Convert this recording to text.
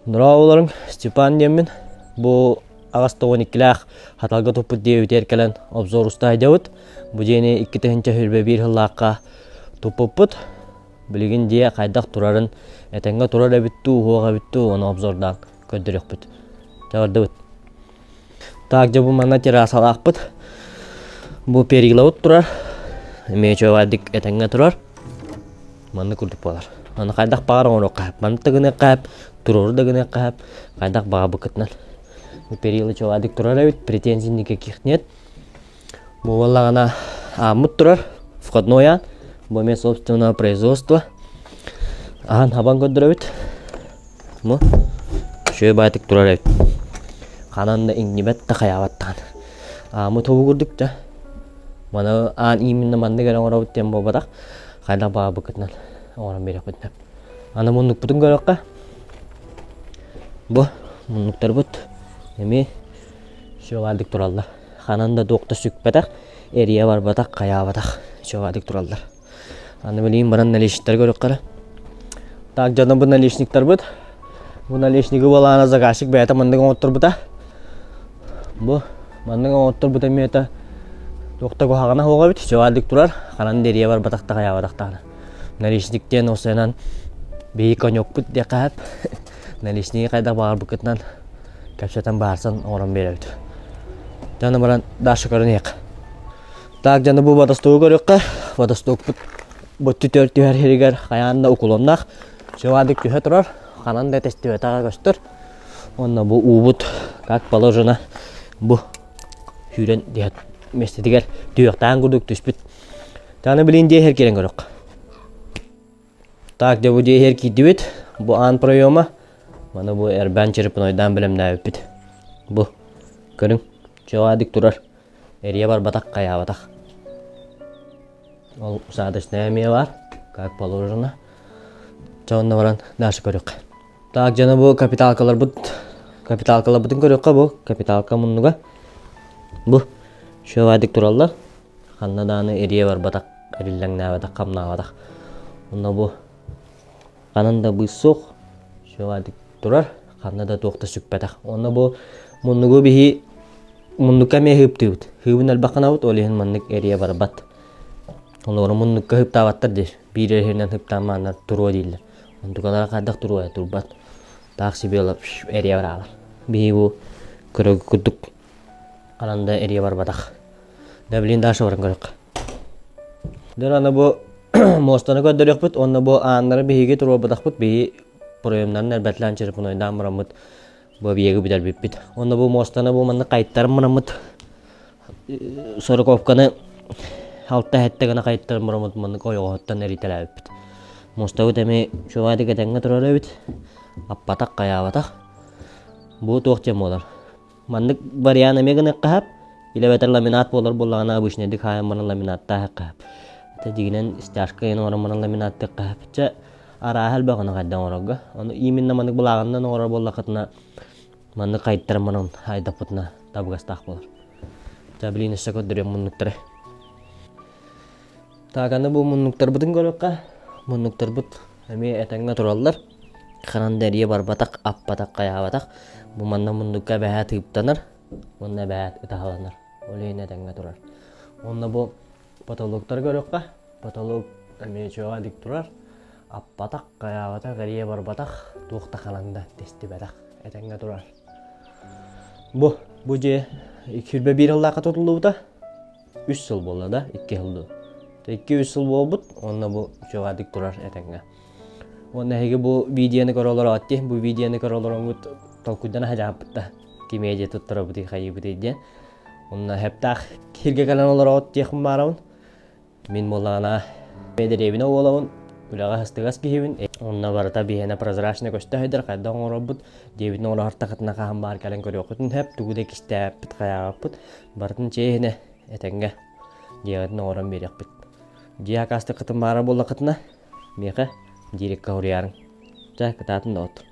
Дорооболоруҥ, Степан диэммин. Бу аҕыс тоҕон иккилээх Хаталга туппут диэбитигэр кэлэн обзор устаайдабыт. Бу дьиэни 2021 сыллаахха туппуппут. Билигин дьиэ хайдах турарын, этэҥҥэ турар эбит дуу, уһуох эбит дуу, ону обзордаан көрдөрүөхпүт. Чаҕырдыбыт. Так, дьэ бу манна террасалаахпыт. Бу перилабыт турар. Эмиэ үчүгэйдик этэҥҥэ турар. Маннык курдук буолар. Аны хайдах баҕар оҥоруохха сөп. Маннык да гыныахха сөп, туруору да гыныахха сөп. Хайдах баҕарбыккытынан. Бу перила үчүгэйдик турар эбит, претензий никаких нет. Бу буоллаҕына ааммыт турар, входной аан. Бу эмиэ собственного производства. Аан хабан көрдөрөбүт. Бу үчүгэй баайтык турар эбит. Ханан да иҥнибэт да хайаабат даҕаны. Ааммыт хобу курдук да. Маны аан именно маннык эрэ оҥоробут диэн буолбатах. Хайдах баҕарбыккытынан оҥорон биэриэхпит сөп. Аны муннукпутун көрүөххэ. Бу муннуктарбыт эмиэ үчүгэйдик тураллар. Ханан да туох да сүкпэтэх, эрийэ барбатах, хайаабатах үчүгэйдик тураллар. Аны билигин баран наличниктары көрүөххэ эрэ. Так, дьоно бу наличниктарбыт. Бу наличнигы буолаана заказчик бэйэтэ маннык оҥотторбута. Бу маннык оҥотторбута эмиэ туох да куһаҕана суох эбит. Үчүгэйдик турар. Ханан да эрийэ барбатах да хайаабатах даҕаны. Наличник диэн осуонан биһиги конёкпут диэххэ сөп. Наличниги хайдах баҕарбыккытынан кэпсэтэн баарсан оҥорон биэрэбит. Дьоно баран Даша көрөн иһиэх. Так дьоно бу водостогу көрүөххэ. Водостокпут бу түтөр түһэр сиригэр хайаан да уклоннаах. Севадык түһэ турар. Ханан да тэстибэтэҕэ көстөр. Уонна бу уубут как положено бу сүүрэн диһэт миэстэтигэр түһүөхтээн курдук түспүт. Таны билин диэһэр киирэн көрүөх. Так, дьэ бу дьиэһэр киирдибит. Бу аан проема. Маны бу эрбээн черепанойдаан бэлэмнээбиппит. Бу, көрүҥ, чөҕөөдүк турар. Эрийэ барбатах, хайаабатах. Ол усадочная эмиэ баар, как положено. Чэ, онно баран дальше көрүөххэ. Так, дьоно бу капиталкаларбыт, капиталкаларбытын көрүөххэ бу, капиталка муннуга. Бу, чөҕөөдүк тураллар. Ханна даҕаны эрийэ барбатах, эриллэҥнээбэтэх, хамнаабатах. Онно бу ханан да быыс суох, үчүгэйдик турар, ханна да туох да сүкпэтэх. Онно бу муннугу биһи муннукка эмиэ ыһыыптыыбыт. Ыһыыбын элбэх гынабыт, ол иһин маннык эрийэ барбат. Олору муннукка ыһыптаабаттар диир. Биир эрэ ыһыптаан мааннар туруо дииллэр. Онтукалара хайдах туруо турбат. Таах себе эрийэ бараалар. Биһи бу көрөгү курдук ханан да эрийэ барбатах. Да блин Даша баран көрүөххэ. Дьон аны бу муостаны көрдөрүөхпүт уонна бу ааннары биһиги туруорбатахпыт биһи проемнарын эрбэтлээн черепунойдаан бараммыт бу объегы бүтэрбиппит. Уонна бу муостаны бу маннык хайыттаран бараммыт сороковканы алта сэттэ гына хайыттаран бараммыт маннык ойоҕоһуттан эрийтэлээбиппит. Муостабыт эмиэ чугаадык этэҥҥэ турар эбит. Аппатах, хайаабатах. Бу туох диэн буолар? Маннык вариант эмиэ гыныахха сөп. Или эбэтэр ламинат буолар буоллаҕына обычнайдык хаайан баран ламинаттаахха сөп. Это дьиҥинэн стяжка иһин оҥорон баран ламинаттыахха сөп. Чэ, арааһа элбэх ону хайдах оҥорорго. Ону именно маннык былааҕынан оҥорор буоллаххытына маннык хайыттаран баран хайдахпытына табыгастаах буолар. Чэ, блин, өссө көрдөрүөм муннуктары. Так, аны бу муннуктарбытын көрүөххэ. Муннуктарбыт эмиэ этэҥҥэ тураллар. Ханан да эрийэ барбатах, аппатах, хайаабатах. Бу манна муннукка эбэһээт ыыптанар уонна эбэһээт ытаһаланар. Ол иһин этэҥҥэ турар. Уонна бу потолоктары көрүөххэ. Потолок эмиэ үчүгэйдик турар. Аппатах, хайаабатах, эрийэ барбатах, туох да ханан да тэстибэтэх. Этэҥҥэ турар. Бу, бу дьиэ 21 сыллаахха тутуллубута. Үс сыл буолла да, икки сыл дуу. Икки-үс сыл буолбут, уонна бу үчүгэйдик турар этэҥҥэ. Уонна эһиги бу видеоны көрө олороот дии, бу видеоны көрө олороҥҥут толкуйдана садьааппыт да, кимиэдьэ туттарабытый, хайыыбытый диэн. Онно хэптаах сиргэ кэлэн олороҕут диэхпин баарабын. Мин буоллаҕына дэриэбинэ уолабын, үлэҕэ сыстыгас киһибин. Онно барыта биһиэнэ прозрачно көстө сылдьар, хайдах оҥоробут диэбитин оҥоро хаһан баар кэлэн көрүөххүтүн сөп, тугу да кистээппит, хайаабаппыт. Барытын чиэһинэ, этэҥҥэ дьиэҕитин оҥорон биэриэхпит. Дьиэ акаастыккытын баара буоллаххытына, миэхэ дирекка суруйаарыҥ. Чэ, кытаатын да от.